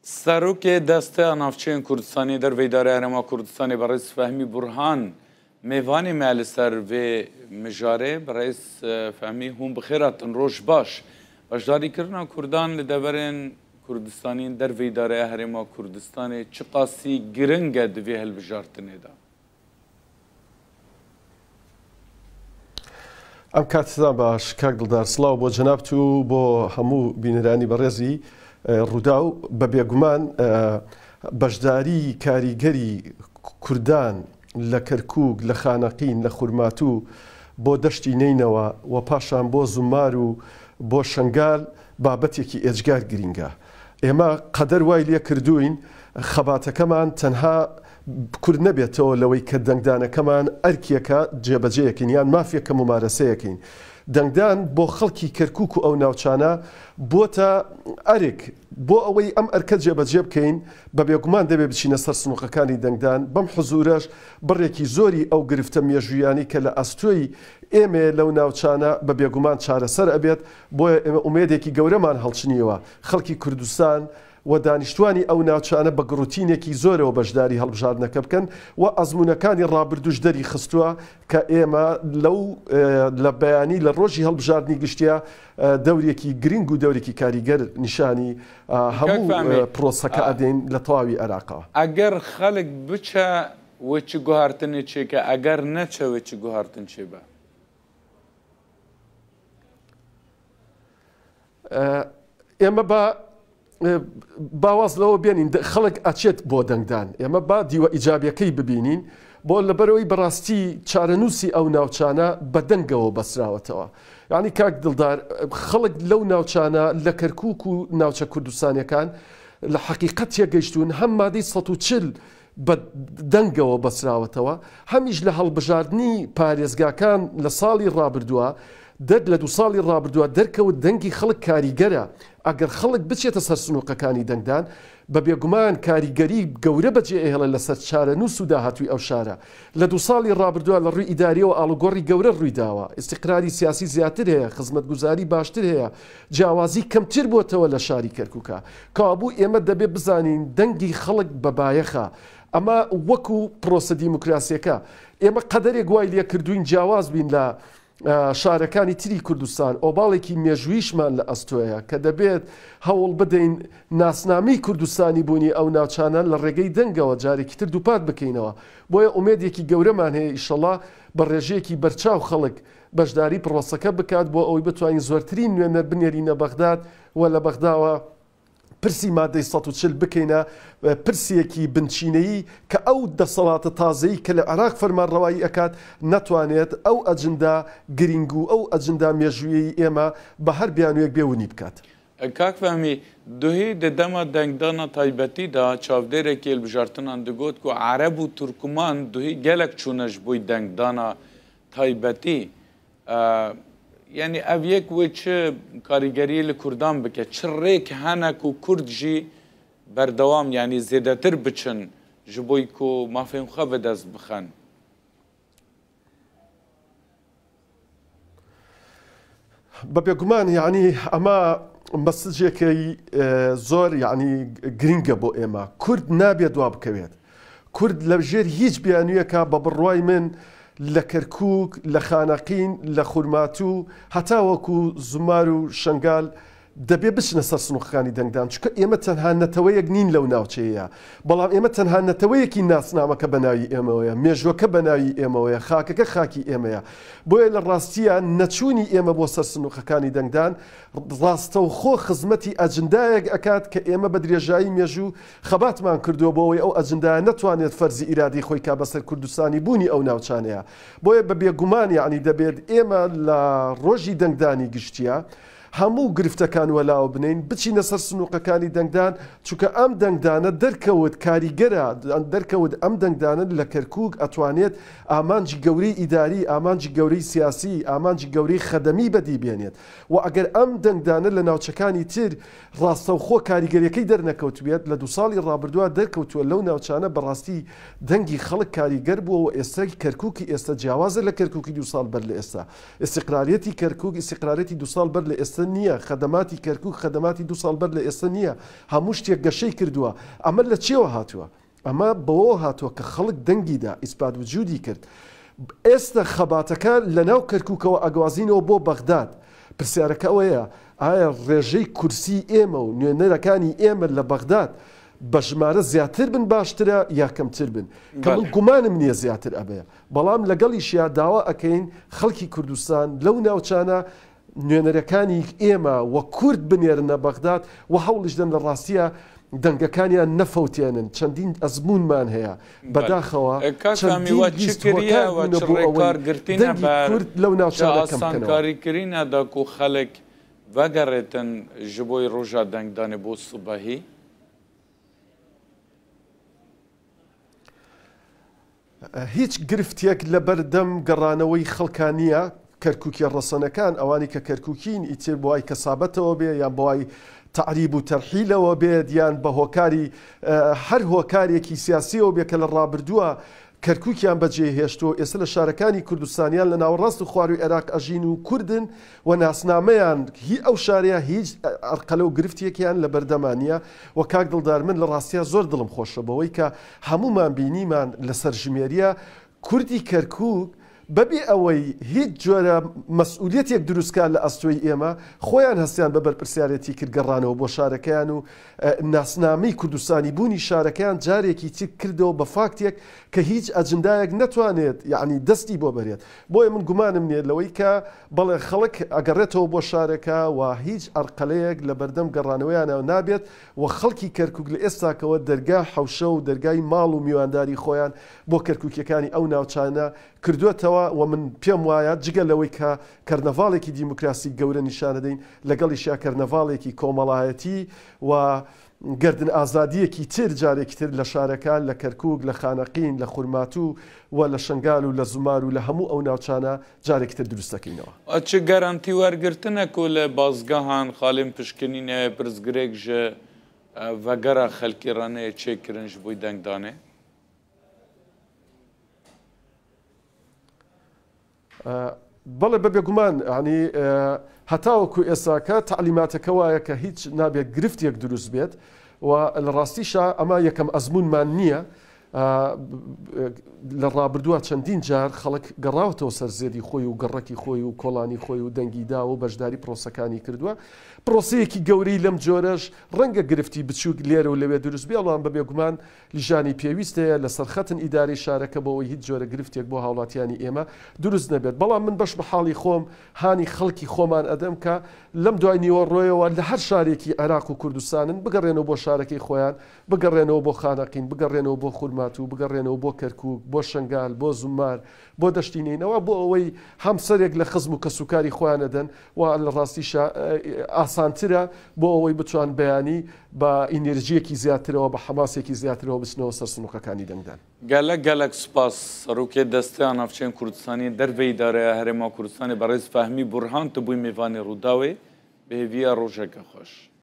Serokê Desteya Navçeyên Kurdistanê Derveyî Îdareya Herêma Kurdistanê Birêz Fehmî Burhan mêvanê me li ser vê mijarê. Birêz Fehmî hûn bi xêr hatin. Roj baş. Beşdarîkirina Kurdan li deverên Kurdistanî yên Derveyî Îdareya Herêma Kurdistanê çiqasî giring e di vê hilbijartinê de? ئەم کاتتان باش کاک دڵدار سڵاو بۆ جەنابت و بۆ هەموو بینەرانی بەڕێزی ڕووداو بە بێگومان بەشداری کاریگەری کوردان لە کەرکک لە خانەقین لە خورماتوو بۆ دەشتی نەینەوە و پاشان بۆ زومار و بۆ شنگال بابەتێکی ئێجگار گرینگە ئێمە قەدەر وای لێ کردووین خەباتەکەمان تەنها کورت نەبێتەوە لەوەی کە دەنگدانەکەمان ئەرکێکە جێبەجێیەکەین یان مافێکە مومارەسەیەکەین. دەنگدان بۆ خەڵکی کەرکوک و ئەو ناوچانە بۆتە ئەرک. بۆ ئەوەی ئەم ئەرکە جێبەجێ بکەین بە بێگومان دەبێ بچینە سەر سنوقەکانی دەنگدان، بەم حزوورەش بڕێکی زۆری ئەو گرفتە مێژوویانەی کە لە ئەستۆی ئێمەیە لەو ناوچانە بە بێگومان چارەسەر ئەبێت، بۆیە ئێمە ئومێدێکی گەورەمان هەڵچنیوە خەڵکی کوردستان و دانیشتوانی ئەو ناوچانە بە گڕوتینێکی زۆرەوە بەشداری هەڵبژاردنەکە بکەن و ئەزموونەکانی ڕابردووش دەری خستووە کە ئێمە لەو لە بەیانی لە ڕۆژی هەڵبژاردنی گشتیە دەورێکی گرنگ و دەورێکی کاریگەر نیشانی هەموو پرۆسەکە ئەدەین لە تەواوی عێراقەوە. ئەگەر خەلک بچە وێ چ گوهارتنێ چێکە ئەگەر نەچە وێ چ گوهارتن چێ بە؟ ئێمە با با واز لەوە بێنین خەڵک ئەچێت بۆ دەنگدان ئێمە با دیوە ئیجابیەکەی ببینین بۆ لەبەرەوەی بەڕاستی چارەنووسی ئەو ناوچانە بە دەنگەوە بەسراوەتەوە یعنی کاک دڵدار خەڵک لەو ناوچانە لە کەرکک و ناوچە کوردستانەکان لە حەقیقەت تێگەیشتون هەم مادەی 140 بە دەنگەوە بەسراوەتەوە، هەمیش لە هەڵبژاردنی پارێزگاکان لە ساڵی ڕابردووە دەر لە دووساڵی ڕابردووە دەرکەوت دەنگی خەڵک کاریگەرە، ئەگەر خەڵک بچێتە سەر سنوقەکانی دەنگدان بە بێگومان کاریگەری گەورە بەجێ ئەهێڵێت لەسەر چارەنووس و داهاتووی ئەو شارە. لە دووساڵی ڕابردووە لە ڕووی ئیداریەوە ئاڵوگۆڕی گەورە ڕوویداوە، ئیستیقراری سیاسی زیاتر هەیە، خزمەتگوزاری باشتر هەیە، جیاوازی کەمتر بۆتەوە لە شاری کەرکوکا. کەوابوو ئێمە دەبێ بزانین دەنگی خەڵک بە بایەخە. ئەمە وەکو پرۆسە دیموکراسیەکە. ئێمە قەدەرێک وای لێکردووین جیاواز بین لە شارەکانی تری کوردستان، ئۆباڵێکی مێژوویشمان لە ئەستۆیە کە دەبێت هەوڵ بدەین ناسنامەی کوردستانی بوونی ئەو ناوچانە لە ڕێگەی دەنگەوە جارێکی تر دووپات بکەینەوە. بۆیە ئومێدێکی گەورەمان هەیە ئیشەڵا بە ڕێژەیەکی بەرچاو خەڵک بەشداری پڕۆسەکە بکات بۆ ئەوەی بتوانین زۆرترین نوێنەر بنێرینە بەغداد و لە بەغداوە پرسی مادەی 140 بکەینە پرسێکی بنچینەیی کە ئەو دەسەڵاتە تازەی کە لە عێراق فەرمانڕەوایی ئەکات نەتوانێت ئەو ئەجندا گرینگ و ئەو ئەجندا مێژوویەی ئێمە بە هەر بیانوویەک بێ ونی بکات. کاک فەهمی، دوهی دە دەما دەنگدانا تایبەتی دا چاودێرێکی هەلبژارتنان دگۆت کو عەرەب و تورکمان دوهی گەلەک چوونە ژ بۆی دەنگدانا تایبەتی یانی ئەڤ یەک وێ چ کاریگەریێ لە کوردان بکە چ ڕێک هەنە کو کورد ژی بەردەوام یانی زێدەتر بچن ژ بۆی کو مافێن خوە بە دەست بخەن؟ بە بێگومان یعنی ئەمە مەسجێکەی زۆر یعنی گرنگە بۆ ئێمە کورد نابێت دوا بکەوێت کورد لە ژێر هیچ بیانویەکە بە بڕوای من لە کەرکک لە خانەقین لە خورماتوو هەتاوەکو زمار و شنگال دەبێ بچنە سەر سنوقەکانی دەنگدان، چونکە ئێمە تەنها نەتەوەیەک نین لەو ناوچەیەیا، بەڵام ئێمە تەنها نەتەوەیەکین ناسنامەکە بە ناوی ئێمەوەیە، مێژووەکە بە ناوی ئێمەوەیە، خاکەکە خاکی ئێمەیە. بۆیە لە ڕاستییا نەچوونی ئێمە بۆ سەر سنوقەکانی دەنگدان ڕاستەوخۆ خزمەتی ئەجندایەک ئەکات کە ئێمە بە درێژایی مێژوو خەباتمان کردووە بۆ ئەوەی ئەو ئەجندایە نەتوانێت فەرزی ئیرادەی خۆی کا بەسەر کوردستانی بوونی ئەو ناوچانەیا. بۆیە بە بێگومان یەعنی دەبێت ئێمە لە ڕۆژی دەنگدانی گشتییا هەموو گرفتەکان وەلاوە بنێین بچینە سەر سنوقەکانی دەنگدان، چونکە ئەم دەنگدانە دەرکەوت کاریگەرە، دەرکەوت ئەم دەنگدانە لە کەرکوک ئەتوانێت ئامانجی گەورەی ئیداری، ئامانجی گەورەی سیاسی، ئامانجی گەورەی خەدەمی بەدی بێنێت و ئەگەر ئەم دەنگدانە لە ناوچەکانی تر ڕاستەوخۆ کاریگەریەکەی دەرنەکەوتبێت، لە دووساڵی ڕابردووە دەرکەوتووە لەو ناوچانە بەڕاستی دەنگی خەڵک کاریگەر بووە و ئێستای کەرکوکی ئێستا جیاوازە لە کەرکوکی دووساڵ بەر لە ئێستا. ئیستیقراریەتی کەرکوک ئیستیقراریەتی دووساڵ بەر لە ئێستە. ئێستە نییە، خەدەماتی کەرکوک خەدەماتی دوو ساڵ بەر لە ئێستە نییە، هەموو شتێک گەشەی کردووە، ئەمە لە چیەوە هاتووە؟ ئەمە بەوەوە هاتووە کە خەڵک دەنگی دا، ئیسپات وجودی کرد. ئێستە خەباتەکە لەناو کەرکوکەوە ئەگوازینەوە بۆ بەغداد. پرسیارەکە ئەوەیە ئایا ڕێژەی کورسی ئێمە و نوێنەرەکانی ئێمە لە بەغداد بە ژمارە زیاتر بن باشترە یا کەمتر بن؟ کە من گومانم نییە زیاتر ئەبێ. بەڵام لەگەڵیشیا داوا ئەکەین خەڵکی کوردستان لەو ناوچانە نوێنەرەکانی ئێمە و کورد بنێرنە بەغداد و هەوڵیش دەن لە ڕاستیا دەنگەکانیان نەفەوتێنن، چەندین ئەزموونمان هەیە بەداخەوە کاک چەندین وە چ لیست کریە هۆکار وە بوونە چ بۆ ئەوەی ڕێکار گرتینە دەنگی بەر کورد لەو چ ناوچانە کەم بکەنەوە. ئاسانکاری کرینە داکو خەلک ڤەگەڕێتن ژبۆی ڕۆژا دەنگدانێ بۆ سبەهی؟ هیچ گرفتێک لەبەردەم گەڕانەوەی خەڵکا نییە، کەرکوکیە ڕەسەنەکان ئەوانی کە کەرکوکین ئیتر بۆای کەسابەتەوە بێ یان بۆای تەعریب و تەرحیلەوە بێت یان بە هۆکاری هەر هۆکارێکی سیاسیەوە بێ کە لە ڕابردووە کەرکوکیان بەجێ هێشتووە و ئێستا لە شارەکانی کوردستان یان لە ناوەڕاست و خواروی عێراق ئەژین و کوردن و ناسنامەیان هی ئەو شارەیە هیچ ئەرقەلە و گرفتێکیان لەبەردەما نییە و کاک دڵدار من لە ڕاستیا زۆر دڵم خۆشە بەوەی کە هەموومان بینیمان لە سەرژمێریە کوردی کەرکوک بەبێ ئەوەی هیچ جۆرە مەسئولیەتێک دروست کا لە ئەستۆی ئێمە خۆیان هەستیان بە بەرپرسیارێتی کرد گەڕانەوە بۆ شارەکەیان و ناسنامەی کوردستانی بوونی شارەکەیان جارێکی تر کردەوە بە فاکتێک کە هیچ ئەجندایەک نەتوانێت یەعنی دەستی بۆ بەرێت بۆیە من گومانم نیە لەوەی کە بەڵێ خەڵک ئەگەڕێتەوە بۆ شارەکە و هیچ ئەرقەلەیەک لەبەردەم گەڕانەوەیانا نابێت و خەڵکی کەرکوک لە ئێستاکەوە دەرگا حەوشە و دەرگای ماڵ و میوانداری خۆیان بۆ کەرکوکیەکانی ئەو ناوچانە کردۆتەوە و من پێم وایە جگە لەوەی کە کەرنەڤاڵێکی دیموکراسی گەورە نیشانەدەین لەگەڵیشیا کەرنەڤاڵێکی کۆمەڵایەتی و گەردن ئازادییەکی تر جارێکی تر لە شارەکان، لە کەرکوک، لە خانەقین، لە خورماتوو و لە شنگال و لە زومار و لە هەموو ئەو ناوچانە جارێکی تر دروست دەکەینەوە. چ گەرەنتی وەرگرتنە کو لە بازگەهان خالێن پشکنینێ پرسگرێک ژ ڤەگەرا خەلکی ڕە نەیێ چێ کرن ژ بۆی دەنگدانێ؟ بەڵێ بە بێگومان ینی هەتاوەکو ئێستاکە تەعلیماتەکە وایە کە هیچ نابێت گرفتێک دروست بێت و لە ڕاستیشا ئەمە یەکەم ئەزمونمان نییە لە ڕابردووە چەندین جار خەڵک گەڕاوتەوە سەر زێدی خۆی و گەڕەکی خۆی و کۆڵانی خۆی و دەنگی داوە و بەشداری پرۆسەکانی کردووە پرۆسەیەکی گەورەی لەم جۆرەش ڕەنگە گرفتی بچووک لێرە و لەوێ دروست بێ بەڵام بە بێگومان لیژانی پێویست هەیە لەسەر خەتن ئیدارەی شارەکە بۆ ئەوەی هیچ جۆرە گرفتێک بۆ هاوڵاتیانی ئێمە دروست نەبێت، بەڵام من بەش بە حاڵی خۆم هانی خەڵکی خۆمان ئەدەم کە لەم دوای نیوەڕۆیەوە لە هەر شارێکی عێراق و کوردستانن بگەڕێنەوە بۆ شارەکەی خۆیان، بگەڕێنەوە بۆ خانەقین، بگەڕێنەوە بۆ خورماتوو، بگەڕێنەوە بۆ کەرکوک، بۆ شنگال، بۆ زوممار، بۆ دەشتی نەینەوا بۆ ئەوەی هەم سەرێک لە خزم و کەسوکاری خۆیان ئەدەن و لە ڕاستیشا ئاسانترە بۆ ئەوەی بتوان بەیانی بە ئینێرجییەکی زیاترەوە، بە حەماسێکی زیاترەوە بچنەوە سەر سنووقەکانی دەنگدان. گەلەک گەلەک سوپاس سەرۆکێ دەستەیا ناوچەێن کوردستانیێ دەرڤەی ئیدارەیا هەرێما کوردستانێ بەڕێز فەهمی بورهان تو بووی مێڤانێ ڕووداوێ بە هێڤییا ڕۆژەکە خوەش.